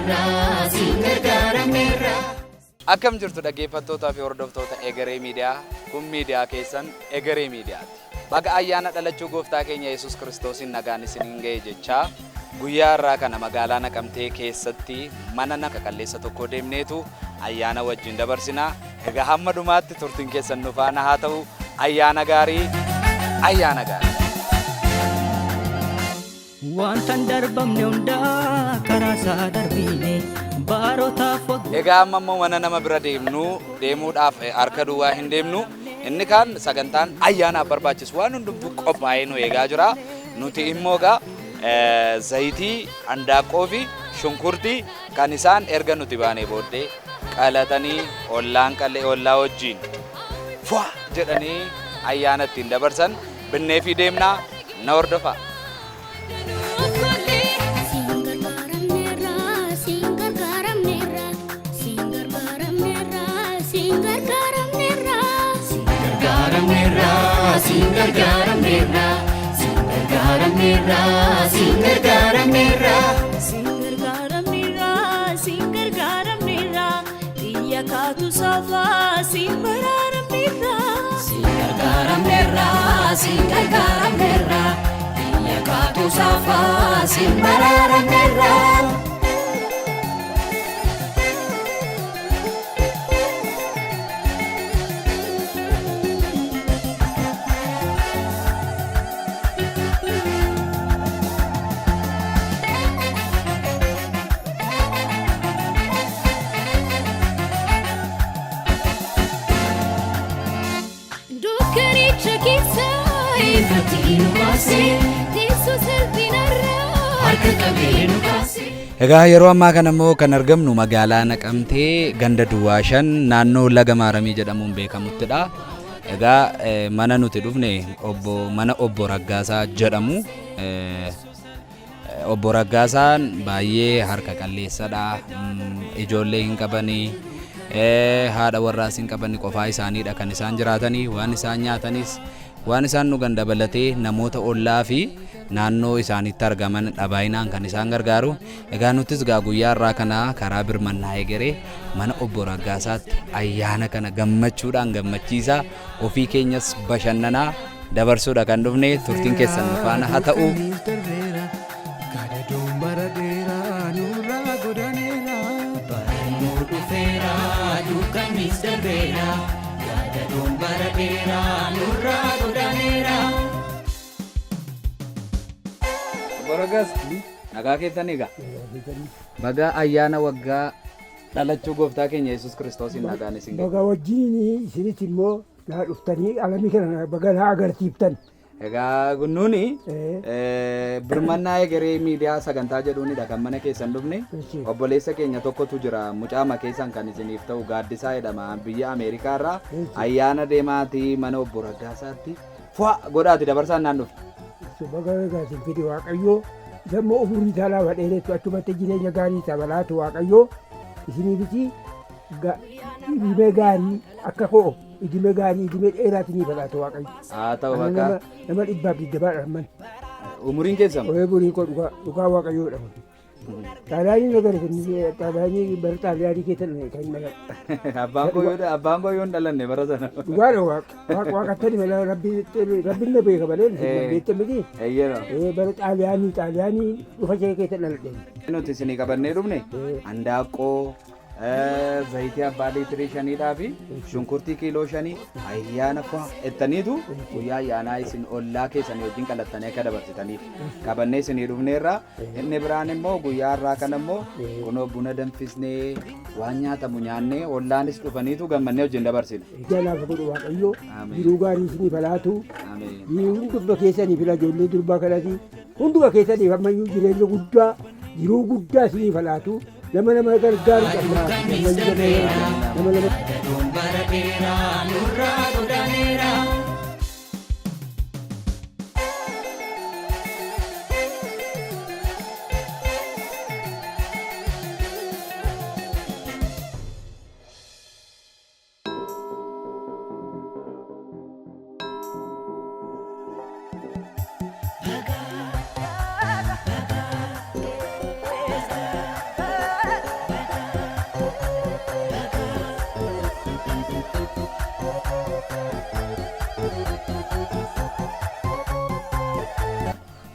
gargaaramneerra, siin gargaaramneerra. Akkam jirtu dhaggeeffattootaa fi hordoftoota Egeree Miidiyaa? Kun miidiyaa keessan Egeree Miidiyaati. Baga ayyaana dhalachuu gooftaa keenya Yesuus Kiristoosiin nagaan isiniin ga'e jechaa, guyyaa har'aa kana magaalaa Naqamtee keessatti mana nama qalleessa tokko deemneetu ayyaana wajjin dabarsina. Egaa hamma dhumaatti turtiin keessan nu faana haa ta'u. Ayyaana gaarii, ayyaana gaarii. Wanta hin darbamne hundaa karaa isaa darbine baarotaaf waggoota. Egaa amma immoo mana nama bira deemnu deemuudhaaf harka duwwaa hin deemnu. Inni kaan sagantaan ayyaanaaf barbaachisu waan hundumtuu qophaa'ee nu eegaa jira. Nuti immoo egaa zayitii, handaaqqoo fi shunkurtii kan isaan erga nuti baanee booddee qalatanii ollaan qalee ollaa wajjin fuwa jedhanii ayyaana ittiin dabarsan binnee fi deemnaa, na hordofaa. Siin gargaaramneerra, siin gargaaramneerra, siin gargaaramneerra, siin gargaaramneerra. Gargaaramneerra, siin gargaaramneerra, siin gargaaramneerra, siin gargaaramneerra. Siin gargaaramneerra, siin gargaaramneerra, xiyya kaatu saafaa siin baraaramneerra. Siin gargaaramneerra, siin gargaaramneerra, biyya kaatu saafaa siin baraaramneerra. Dukkanicha keessa Ifatti nu baasee, teessoo salphinarraa harka qabee nu kaasee. Egaa yeroo ammaa kana immoo kan argamnu magaalaa Naqamtee ganda Duwwaa 5 naannoo Laga Maaramii jedhamuun beekamuttidha. Egaa mana nuti dhufne obbo mana obbo Raggaasaa jedhamu. Obbo Raggaasaan baay'ee harka qalleessadha. Ijoollee hin qabanii, haadha warraas hin qabanii, qofaa isaaniidha kan isaan jiraatanii. Waan isaan nyaatanis waan isaan dhugan dabalatee namoota ollaa fi naannoo isaanitti argaman baay'inaan kan isaan gargaaru. Egaa nutis gaa guyyaa har'aa kana karaa birmannaa egeree mana obbo Raggaasaatti ayyaana kana gammachuudhaan gammachiisaa ofii keenyas bashannanaa dabarsuudha kan dhufne. Turtiin keessan nu faana haa ta'u. Gadadoon bara dheeraa nurraa godaaneera. Barannoo dhufeera, dukkannis darbeera, gadadoon bara dheeraa nurraa godaaneera. Obbo Raggaasa, nagaa keessan egaa. Baga ayyaana waggaa dhalachuu gooftaa keenya Yesuus Kiristoosiin nagaan isin ga'e. Baga wajjin isinitti immoo naa dhuftanii alamii kana baga naa agarsiiftan. Egaa nuuni birmannaa egeree miidiyaa sagantaa jedhuunidha kan mana keessan dhufne. Obboleessa keenya tokkotu jira, mucaama keessan kan isiniif ta'u, Gaaddisaa jedhama, biyya Ameerikaa irraa. Ayyaana deemaatii mana obbo Raggaasaatti fu'a godhaati dabarsaan naan dhufe. Baga egaa fide Waaqayyoo, isa immoo umurii isaa laafa dheeressu, achumatti jireenya gaarii isaa balaatu Waaqayyoo isiniifis idimee gaarii akka koo idimee gaarii idimee dheeraa isinii balaatu Waaqayyo. Haa ta'u bakka. Nama 120dha man. Umuriin keessan? Umurii koo dhugaa dhugaa Waaqayyoodha. Xaaliyaanii na gara xaaliyaanii bara xaaliyaanii keessa kan dhaladhe. Abbaan koo yoo hin dhalanne bara sana. Dhugaadha, waaqa waaqattani malee rabbi na beeka malee beekte miti. Eeyyena. Bara xaaliyaanii dhufa ishee keessa dhaladhe. Nuti isinii qabannee dhufne handaaqqoo, zayitii abbaa liitirii 5dhaa fi shunkurtii kiiloo 5 ayyaana faa ettaniitu guyyaa ayyaanaa isin ollaa keessanii wajjin qalattanii akka dabarsitaniif qabannee isinii dhufneerra. Inni biraan immoo guyyaa har'aa kana immoo kunoo buna danfisnee waan nyaatamu nyaannee ollaanis dhufaniitu gammannee wajjin dabarsina. Jalaaf godhu Waaqayyo Ameen. jiruu gaarii isinii balaatu. Ameen. Hunduma keessaniif ila ijoollee durbaa kanati hunduma keessaniif ammayyuu jireenya guddaa jiruu guddaa isinii balaatu, nama nama gargaaru qabna, nama nama. Gadadoon bara dheeraa nurraa godaaneera.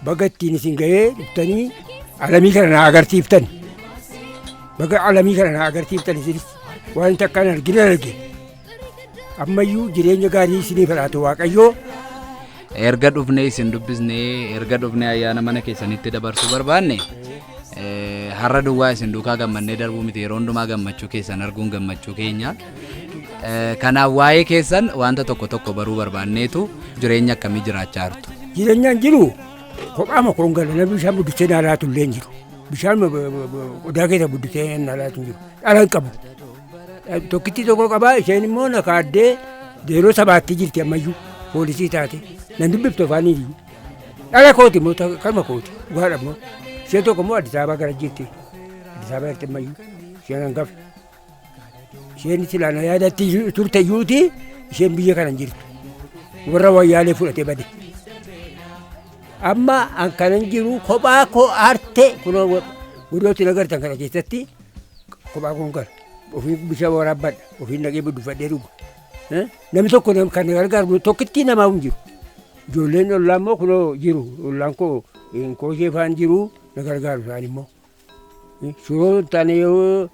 Baga ittiin isin ga'ee dhuftanii alamii kana na agarsiiftan. Baga alamii kana na agarsiiftan isinis waan takkaan argina arge. Ammayyuu jireenya gaarii isiniif laatu Waaqayyoo. Erga dhufnee isin dubbisnee, erga dhufnee ayyaana mana keessanitti dabarsuu barbaanne, har'a duwwaa isin duukaa gammannee darbuu miti, yeroo hundumaa gammachuu keessan arguun gammachuu keenya. Kanaaf waa'ee keessan wanta tokko tokko baruu barbaanneetu. Jireenya akkamii jiraachaa jirtu? Jireenyaan jiru kophaama koon gala, namni bishaan buddisee naa laatu illee hin jiru. Bishaan qodaa keessa buddisee naa laatu hin jiru. Dhala hin qabu. Tokkittii tokko qabaa, isheen immoo na kaaddee yeroo sabaatti jirti, ammayyuu poolisii taate. Nan dubbiftu afaan iyyuu. Dhala kooti immoo, kanuma kooti, dhugaadha immoo. Isheen tokko immoo Addis Ababaa gara jirti. Addis Ababaa jirti ammayyuu. Isheen hangafa. Isheen silaa na yaadatti turte iyyuuti, isheen biyya kana hin jirtu. Warra wayyaalee fudhatee bade. Amma an kanan jiru kophaa koo aarte, kunoo godootti nagartan kana keessatti kophaa koon gala. Ofiin bishaan waraabbadha. Ofiin dhaqee buddufadhee dhuga. Namni tokko kan na gargaaru tokkittii namaa hin jiru. Ijoolleen ollaa immoo kunoo jiru. Ollaan koo kooshee faan jiru, na gargaaru isaan immoo. Shiroo taane yoo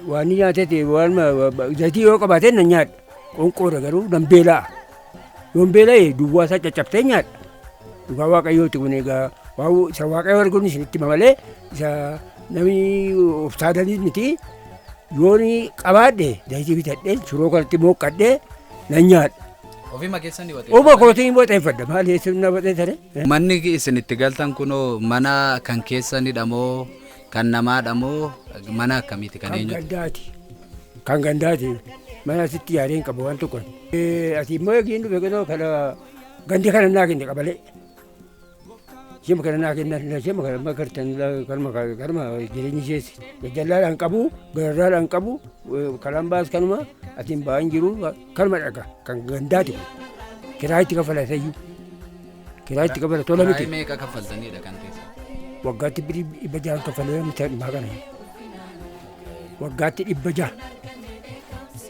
waan ni nyaatete, waan zayitii yoo qabaate nan nyaadha. Qonqoodha garuu nan beela'a. Yoon beela'e duwwaa isaa caccabsee nyaadha. Dhugaa Waaqayyooti kun egaa, waa isa Waaqayyo arguun isinitti hima malee isa namni of saadanis miti. Yoon qabaadhe zayitii bitadhee shiroo kanatti mooqqadhee nan nyaadha. Ofiima keessan ni Oma kootiin waxeeffadha. Maal eessuun na waxeessane? Manni isin itti galtan kunoo mana kan keessanidha moo kan namaadha moo mana akkamiiti, kan Kan eenyuti? gandaati. Kan gandaati. Mana asitti yaadeen qabu waan tokko. Asii immoo eegiin dhufe kunoo kana gandi kana naa kenne qabalee. Isheen kana naa kennan, isheen kana magartan, kanuma kanuma jireenyi ishees gajjallaadhaan qabu, gararraadhaan qabu, karaan baas kanuma asiin ba'aan jiru kanuma dhaga kan gandaati kun. Kiraa itti kaffala isayyuu. Kiraa itti kaffala tola miti. Kiraayii meeqa kaffaltaniidha kan teessan? Waggaatti birii 600 kaffalee miti ammaa kana. Waggaatti 600.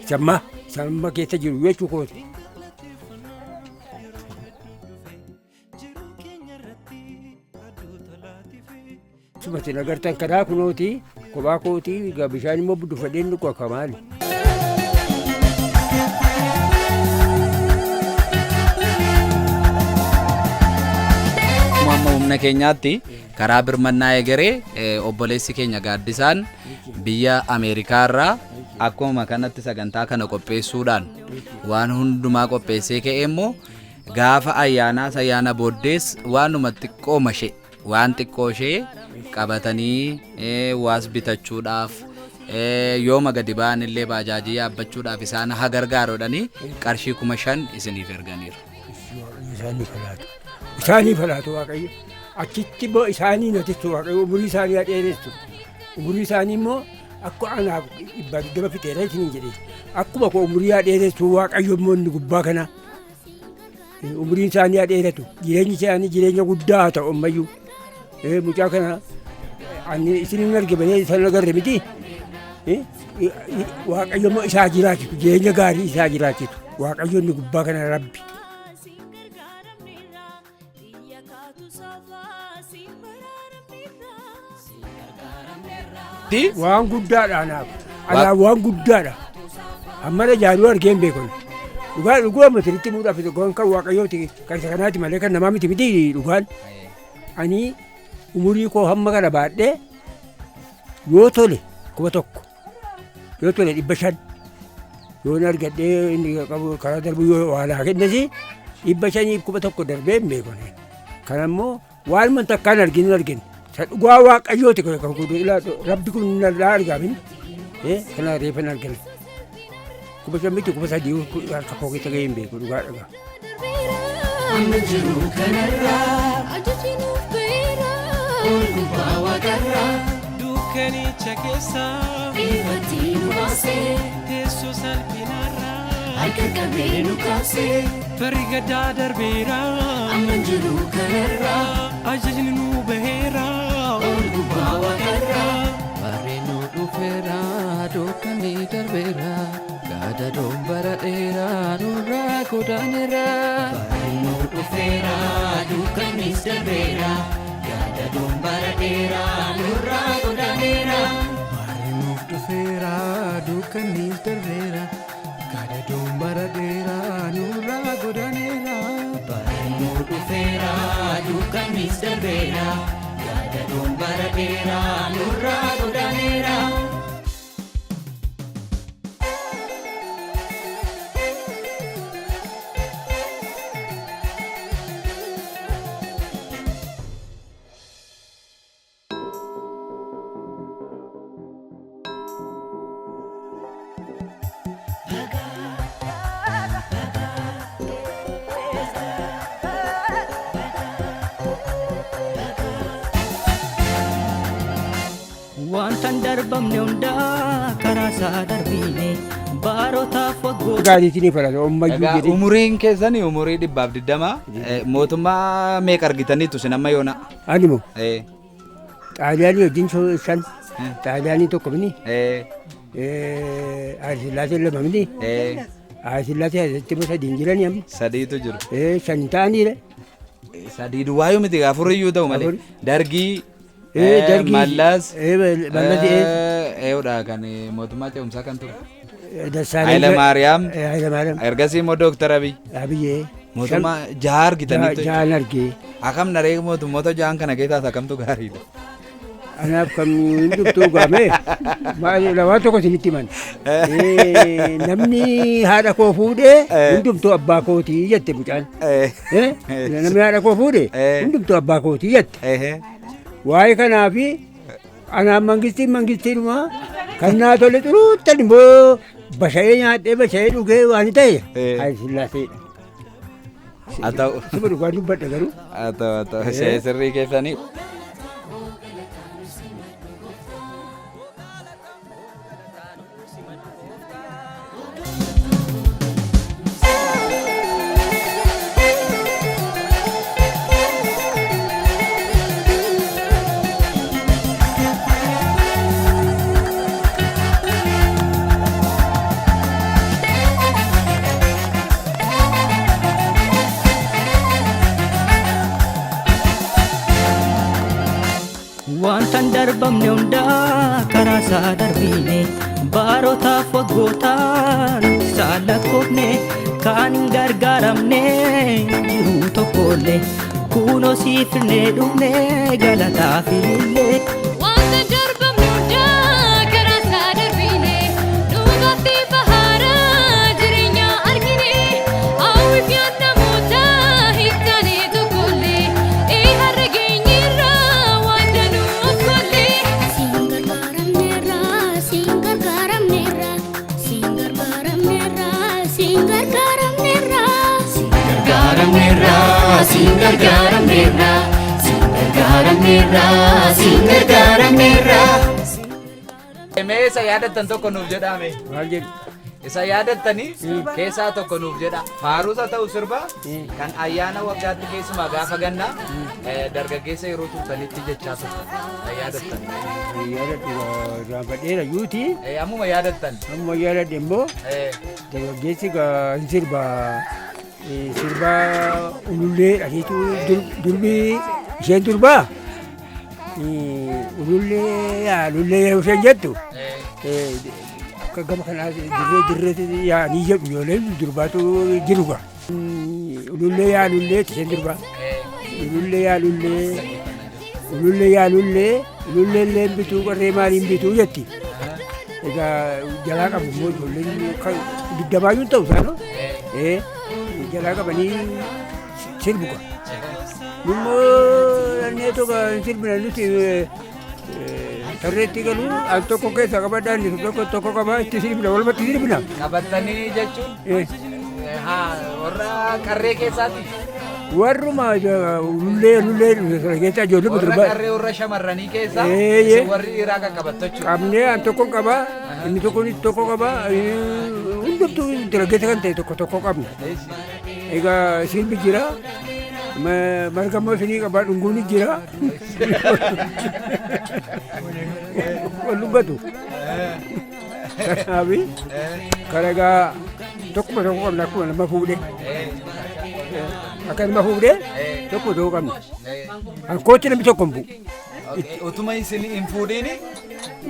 Isammaa isamma keessa jiru jechuu kooti. Sumatti nagartan karaa kunooti kophaa kooti, egaa bishaan immoo buddufadheen dhugu akka maali. Amma humna keenyaatti karaa birmannaa egeree obboleessi keenya Gaaddisaan biyya Ameerikaa irraa akkuma kanatti sagantaa kana qopheessuudhaan waan hundumaa qopheessee ka'ee immoo gaafa ayyaanaas ayyaana booddees waanuma xiqqoo mashee waan xiqqoo ishee qabatanii waas bitachuudhaaf, yooma gadi ba'an illee baajaajii yaabbachuudhaaf isaan haa gargaaruudhanii qarshii 5,000 isiniif erganiiru. Isaanii falaatu. Isaanii falaatu Waaqayyo. Achitti immoo isaanii natichu Waaqayyo umurii isaanii haa dheeressu. Umurii isaanii immoo akka anaaf 120 fixeera isiniin jedhe. Akkuma koo umurii haa dheeressu Waaqayyo immoo inni gubbaa kana. Umuriin isaanii haa dheeratu. Jireenyi isaanii jireenya guddaa haa ta'u ammayyuu. Mucaa kana ani isin hin arge malee isaan agarre miti. Waaqayyo immoo isaa jiraachisu, jireenya gaarii isaa jiraachisu. Waaqayyo inni gubbaa kana Rabbi. Siin gargaaramneerra, xiyya kaatu saafaa siin baraaramneerra. Waan guddaadha anaaf. Anaaf waan guddaadha. Ammana jaaruu argee hin beekon. Dhugaa dhuguu amma sirriitti muudhaaf dhugaan kan Waaqayyooti, kan isa kanaati malee kan namaa miti miti dhugaan. Ani umurii koo hamma kana baadhee yoo tole 1,000, yoo tole 500 yoon argadhee, inni qabu karaa darbu yoo waa naa kennes 500f 1,000 darbee hin beekon. Kana immoo waan man takkaan argin hin argin. Isa dhugaa Waaqayyooti kan kun ilaa Rabbi kun narraa argaamin kana reefan argina. 5,000 miti, 3,000 harka koo keessa gahee hin beeku, dhugaa dhagaa. Amma jiru kanarraa Ajaji nuuf ba'eera. Ol gubbaa waaqarraa. Dukkanicha keessa Ifatti nu baasee. Teessoo salphinaarraa Harka qabee nu kaasee. Barri gaddaa darbeera. Amma jiru kanarraa Ajajni nu baheera. Ol gubbaa waaqarraa. Barri nu dhufeera dukkanni. Dukkanni darbeera, gaadadoon bara dheeraa nurraa godaaneera. Barri dhufeera dukkannis darbeera gaadadoon bara dheeraa nurraa godaaneera. Barri nuuf dhufeera dukkannis darbeera gaadadoon bara dheeraa nurraa godaaneera. Barri dhufeera dukkannis darbeera gaadadoon bara dheeraa nurraa godaaneera. Wanta hin darbamne hundaa karaa isaa darbine barootaaf waggoota. Gaariitiin ni falata ammayyuu Egaa jedhee. umuriin keessanii umurii 120, mootummaa meeqa argitaniitu isin amma yoona? Ani moo Xaaliyaanii wajjin shan, Xaaliyaanii tokko mini, Hayilasillaasee lama mini, Hayilasillaasee asitti immoo sadiin jiranii amma. Sadiitu jiru. Shan ta'aniidha. Sadii duwwaayyuu miti, afuriyyuu ta'u malee. Afur. Dargii, Dargii, Mallas, Mallas, eewudha kan mootummaa ce'umsaa kan ture. Dassaaleny. Hayila Maariyaam. Hayila Maariyaam. Ergasii immoo Dooktar Abiy. Abiyyee. Mootummaa jaha argitaniitu. Jahan argee. Akkam naree mootummoota jahan kana keessaas akkamtu gaariidha? Anaaf kan hundumtuu gaame maal waan tokko isinitti himan. Namni haadha koo fuudhee hundumtuu abbaa kootii jette mucaan. Namni haadha koo fuudhe hundumtuu abbaa kootii jette. Waa'ee kanaafi anaan mangistiin mangistiinuma kan naa tole xuruuttan immoo basha'ee nyaadhee basha'ee dhugee waan ta'e Hayila Sillaaseedha. Haa ta'u. Suma dhugaa dubbadha garuu. Haa ta'u, haa ta'u. Ishee sirrii keessanii. Wanta hin darbamne hundaa karaa isaa darbine barootaaf waggootaan isaan lakkoofne kan hin gargaaramne jiruu tokkollee kunoo siifnee dhufne galataaf illee. Wanta darbamne hundaa karaa isaa darbine dhugaatti baharaa jireenya argine hawwiif yaadnamoota hin taane tokkollee har'a geenyerra waan danuu of gollee. Siin gargaaramneerra, siin gargaaramneerra, siin gargaaramneerra, siin gargaaramneerra. Gargaaramneerra, siin gargaaramneerra, siin gargaaramneerra, siin gargaaramneerra. Mee isa yaadattan tokko nuuf jedhame. Maal jedhu? Isa yaadattanii keessaa tokko nuuf jedha. Faaruusa ta'u sirba kan ayyaana waggaatti keessumaa gaafa gannaa dargaggeessa yeroo turtanitti jechaa turtan. Kan yaadattan. Yaadadhu irraanfadheera yuuti. Ammuma yaadattan. Amma yaadadhe immoo dargaggeessi hin sirba sirba ulullee dhaniitu durbi isheen durbaa ulullee yaa lullee yeroo isheen jettu akka gama kanaa dirree dirree yaa'anii jedhu ijoolleen durbaatu jiru gaa. Ulullee yaa lullee isheen durbaa. Ulullee yaa lullee ulullee yaa lullee ulullee illee bituu qarree maaliin bituu jetti. Egaa jalaa qabu immoo ijoolleen kan digdamaayyuu hin ta'u isaan jalaa qabanii sirbu gaa. Immoo dhannee tokko hin sirbina nuti tarreetti galuu al tokko keessaa qabadhaa inni tokko tokko qabaa itti sirbina walumatti sirbina. Qabattanii jechuun haa warra qarree keessaati. Warruma ulullee ulullee sana keessa ijoollee Warra durbaa. qarree warra shamarranii keessaa isin warri dhiiraa qaqqabattu jechuudha. Qabnee an tokko qabaa inni tokko tokko qabaa hundumtuu dargaggeessa kan ta'e tokko tokko qabna. Egaa sirbi jira marga immoo isinii qabaa dhunguun jira. Wal dhungatu. Kanaaf kana egaa tokkuma tokko qabna akkuma nama fuudhee. Akka nama fuudhee tokkuma tokko qabna. Hankootti namni tokko hin bu'u. Utuma isin hin fuudhiini?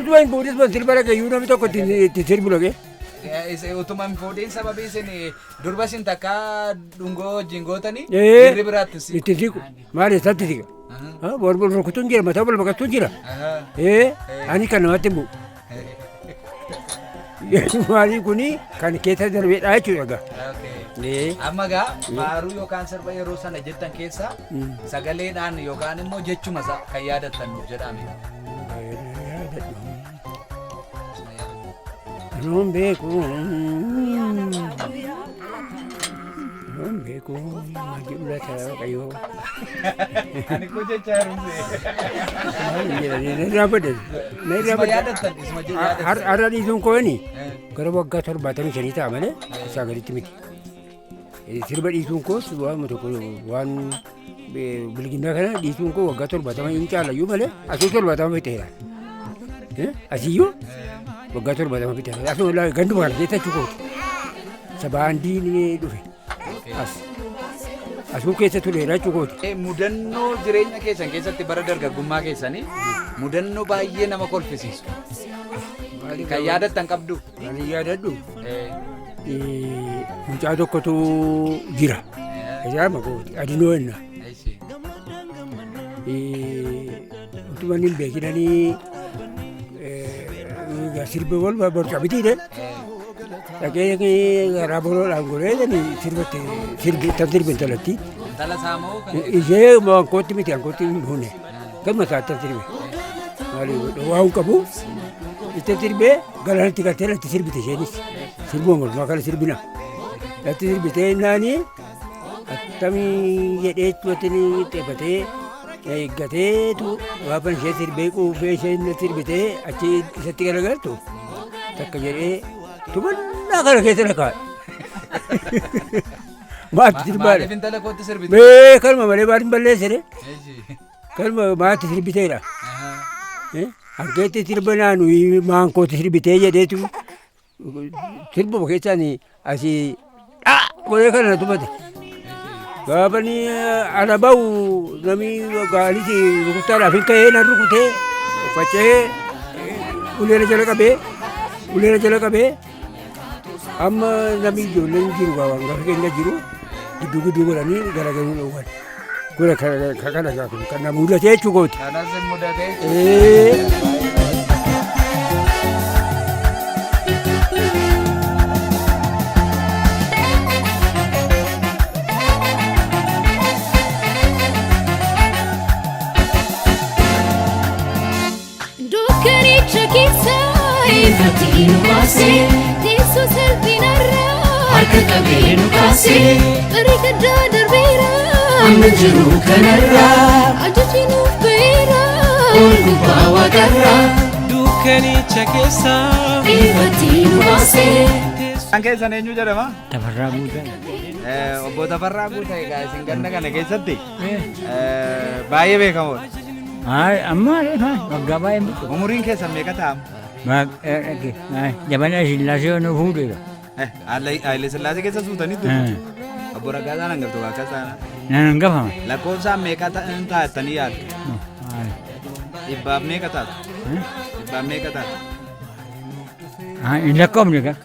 Utuma hin fuudhis ban sirba dhagayyuu namni tokko ittiin sirbu dhagee. Utuma hin fuudhiin sababii isin durba isin takka dhungoo wajjin gootanii dhiirri biraatti si. Ittiin siqu. Maali isatti siqa? Wal rukutuun jira mataa wal baqachuun jira. Ani kan namatti hin bu'u. Maali kuni kan keessa darbeedha jechuudha egaa. Amma gaa faaruu yookaan sirba yeroo sana jettan keessa sagaleedhaan yookaan immoo jechuma isaa kan yaadattan nuuf jedhame. Anuun beeku. Anuun beeku. Maal jedhu laata Waaqayyoo. Ani koo jecha haaromse. Na irraa baddan. Na irraa Isuma baddan. yaadattan isuma yaadattan. Har'a dhiisuun koo inni gara waggaa 75 ta'a malee isaa gaditti miti. Sirba dhiisuun koos waan tokko waan bilginnaa kana dhiisuun koo waggaa 70 hin caalayyuu malee asuu 70 fixeera. Asiyyuu waggaa 70 fixeera. Asuma ganduma kana keessa jechuu kooti. Sabaandii ni dhufe. As. Asuu keessa tureera jechuu kooti. Mudannoo jireenya keessan keessatti bara dargaggummaa keessanii mudannoo baay'ee nama kolfisiisu. Kan yaadattan qabdu. Kan yaadadhu. Mucaa tokkotu jira. Isaa maqooti. Adinoo enna. Utuma inni hin beekinanii sirba wal borca bitiidhe. Dhaqee garaa boroodhaan goree sirbatti sirbi tan sirbi intalatti. Intala saamoo kan Ishee wankootti miti wankootti hin buune. Galma isaatti tan sirbe. Maali waa hin qabu. Itti sirbee galaanatti galtee latti sirbite isheenis. Sirbuma mormaa kana sirbina. Latti sirbitee naani attamii jedhee wanti xeefatee eeggateetu gaafa ishee sirbee quufee isheen sirbitee achi isatti garagaltu takka jedhee tubannaa kana keessa na kaa'e. Maatti sirbaadha. Maaliif intala kootti sirbite? Mee kanuma malee maaliin balleessine? Kanuma maatti sirbiteedha. Harkeetti sirba naanu maankootti sirbitee jedheetu sirbuma keessaan asii dhaa godhee kana na tumate. Gaafa ni ala ba'u namni gaalis rukuttaadhaaf hin ka'ee na rukutee faca'ee uleera jala qabee uleera jala qabee amma namni ijoolleen jiru waan gaafa keenya jiru gidduu gidduu godhanii garagaluu dhowwan. Kun kana kan na mudatee jechuu kooti. Kanas mudatee. Dukkanicha keessa ifatti nu baase teessoo salphinarraa harka qabee nu kaase qarri gaddaa darbeera amma jiru kanarraa ajaji nuuf ba'eera ol gubbaa waaqarraa Dukkanicha keessa ifatti nu baase. Kan keessan eenyu jedhama? Tafarraa Guutaa. Obbo Tafarraa Guutaa egaa isin ganna kana keessatti baay'ee beekamoodha. Amma waggaa baay'ee miti. Umuriin keessan meeqa ta'ama? Jabana Sillaasee nu fuudheera. Haile Sillaasee keessa suutaniitu. Obbo Raggaasaan hangaftu akkas taana. Nan hangafama. Lakkoofsaan meeqa taatanii yaaddu? Dhibbaaf meeqa taatu? Dhibbaaf meeqa taatu? Hin lakkoofne gaa.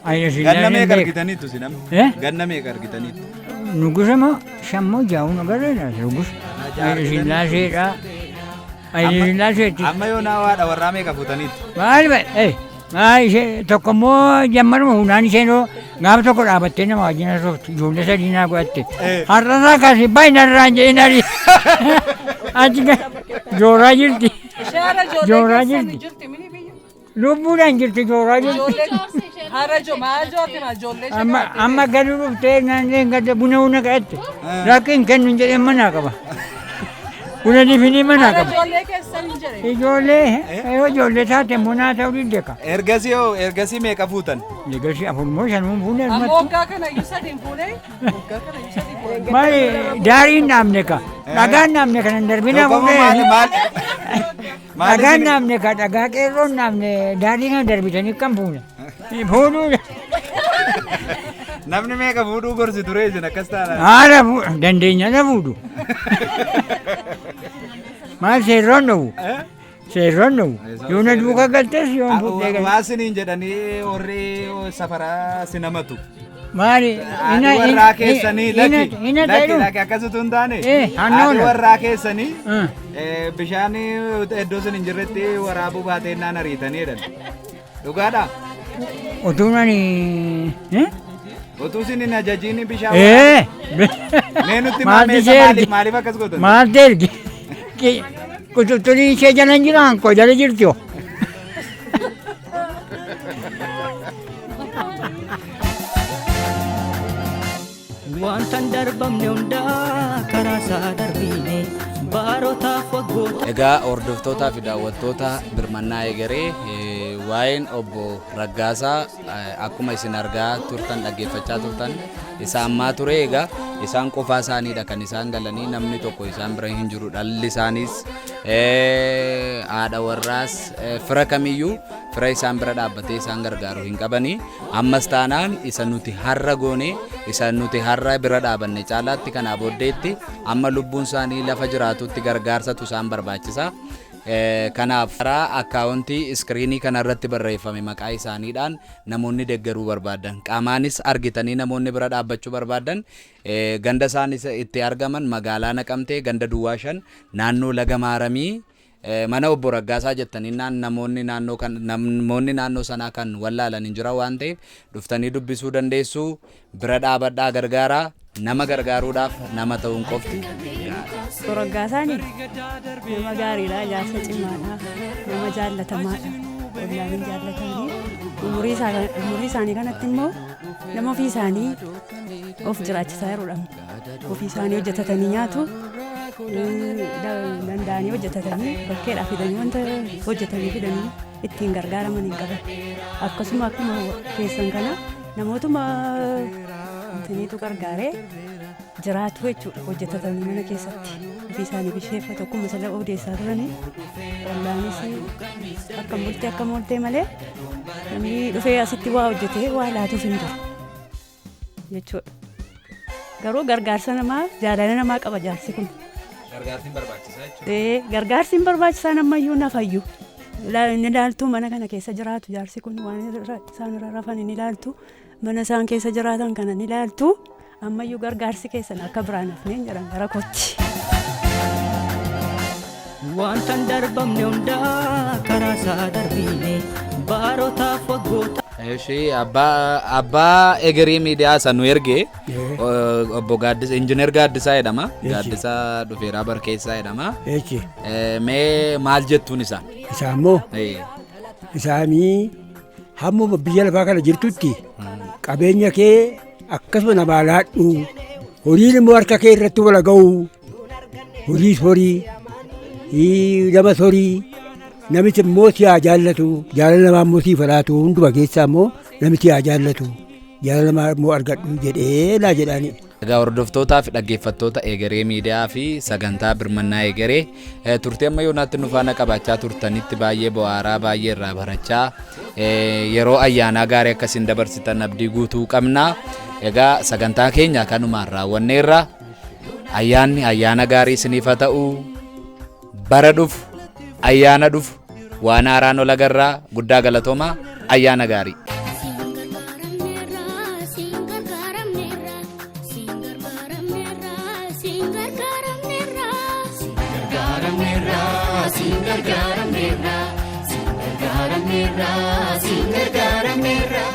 Haile Ganna Sillaasee meeqa beeka. argitaniitu si namni? Ganna meeqa argitaniitu? Nugusa moo shammoo jaa'uun agarreedha. Nugusa. Haile Sillaaseedha. Haile Sillaaseetti. Amma yoo naa haadha warraa meeqa fuutaniitu? Maal ba'e? Maal ishee tokko immoo jammaruma hunaan isheen gaafa tokko dhaabattee nama wajjin haasoftu ijoollee sadii naa godhatte. Har'arraa kaasee baay'inarraan jedheen ari. Achi jooraa jirti. Jooraa jirti. Lubbuudhaan jirti jooraa jirti. Amma amma gadi dhuftee naan gadda buna buna kadhatte. Rakkin kennu hin jedheen manaa qaba. Buna difinii manaa qaba. Ijoollee yoo ijoollee taate bunaa ta'uu didde ka. Ergasii hoo ergasii meeqa fuutan? Ergasii afur moo shan fuunee Amma dhumatti. waggaa kana iyyuu sadi hin fuune. Waggaa kana iyyuu sadi hin fuune. Maali daariin dhaabne ka. Dhagaan dhaabne kana hin darbina Tokkommoo maali fuunee. maal Maal Dhagaan isin- naamne ka dhagaa qeerroon naamne daadhii kana darbitanii kan fuuna. Fuudhuu Namni meeqa fuudhuu gorsi ture isin akkas taanaan? haala dandeenya na fuudhu. Maal seerroon dhowwu? Seerroon dhowwu. Yoo na duukaa galtes yoo hin fuudhee galte. Waa siniin jedhanii warri safaraa si namatu. Maali? Haadhi warraa keessanii lakki Ina lakki ta'edhu. lakki akkasitu hin taane. Eh, Haadhi hannoona. warraa keessanii bishaan iddoo sun hin jirretti waraabuu baateennaan ariitanii jedhan. Dhugaadhaa? Utuu nani. Utuu isin hin ajajiin bishaan Eh. Mee nutti Maaltu maameessa ishee maaliif erge? maaliif akkas gootan? Maaltu erge? Qututturii ishee jala hin jiraan koo jala jirti hoo? Wanta hin darbamne hundaa karaa isaa darbine baarotaaf waggoota. Egaa hordoftootaa fi daawwattoota birmannaa egeree waa'een obbo Raggaasaa akkuma isin argaa turtan dhaggeeffachaa turtan isa ammaa ture. Egaa isaan qofaa isaaniidha kan isaan galanii, namni tokko isaan bira hin jiru, dhalli isaaniis haadha warraas fira kamiyyuu fira isaan bira dhaabbatee isaan gargaaru hin qabanii. Ammas taanaan isa nuti har'a goone, isa nuti har'a bira dhaabanne caalaatti kanaa booddeetti amma lubbuun isaanii lafa jiraatutti gargaarsatu isaan barbaachisa. Kanaaf karaa akkaawuntii iskiriinii kanarratti barreeffame maqaa isaaniidhaan namoonni deeggaruu barbaadan, qaamaanis argitanii namoonni bira dhaabbachuu barbaadan, ganda isaan itti argaman magaalaa Naqamtee ganda Duwwaa 5 naannoo Laga Maaramii mana obbo Raggaasaa jettanii namoonni naannoo kan namoonni naannoo sanaa kan wallaalan hin jira waan ta'eef dhuftanii dubbisuu dandeessu. Bira dhaabadhaa, gargaaraa. Nama gargaaruudhaaf nama ta'uun qofti gahaadha. Raggaasaan nama gaariidha, jaarsa cimaadha, nama jaallatamaadha. Ollaan hin jaallatanii umurii isaanii kanatti immoo nama ofii isaanii of jiraachisaa jiruudha. Ofii isaanii hojjetatanii nyaatu, danda'anii hojjetatanii bakkeedhaa fidanii wanta hojjetanii fidanii ittiin gargaaraman hin qaban. Akkasuma akkuma keessan kana namootuma intiniitu gargaaree jiraatu jechuudha, hojjetatanii mana keessatti ofii isaanii bisheeffatu akkuma sila odeessaa turanii. Ollaanis akkam bultee akkam ooltee malee namni dhufee asitti waa hojjetee waa laatuuf hin jiru jechuudha. Garuu gargaarsa namaa, jaalala namaa qaba jaarsi kun. Gargaarsi barbaachisaa jechuudha. Gargaarsi hin barbaachisaan ammayyuu nafayyuu. Inni ilaaltu mana kana keessa jiraatu jaarsi kun waan isaan irra rafan inni ilaaltu, mana isaan keessa jiraatan kana ni ilaaltu, ammayyuu gargaarsi keessan akka biraan hafneen jedhan gara kootti. Wanta hin darbamne hundaa karaa isaa darbine baarotaaf waggoota. Eshi abbaa egerii miidiyaa isa nu erge obbo Gaaddisa, Injiinar Gaaddisaa jedhama. Gaaddisaa Dhufeeraa Barkeessaa jedhama. Echi. Mee maal jettuun isaa? Isaa immoo isaanii hammuma biyya lafaa kana jirtutti qabeenya kee akkasuma namaa laadhu, horiin immoo harka kee irratti wal ga'u, horiis horii, namas horii, namichi immoo si haa jaallatu, jaalala namaa immoo siif laatu, hunduma keessaa immoo namichi haa jaallatu, jaalala namaa immoo argadhu jedhee laa jedhaani. Egaa hordoftootaa fi dhaggeeffattoota Egeree Miidiyaa fi sagantaa birmannaa Egeree, turtii amma yoonaatti nu faana qabaachaa turtanitti baay'ee bo'aaraa, baay'ee irraa barachaa, yeroo ayyaanaa gaarii akkasiin dabarsitan abdii guutuu qabna. Egaa sagantaa keenya kanumaan raawwanneerra. Ayyaanni ayyaana gaarii isiniif haa ta'u. Bara dhufu, ayyaana dhufu waan haaraan ol agarraa. Guddaa galatoomaa, ayyaana gaarii. Siin gargaaramneerra, siin gargaaramneerra, siin gargaaramneerra, siin gargaaramneerra, siin gargaaramneerra, siin gargaaramneerra, siin gargaaramneerra.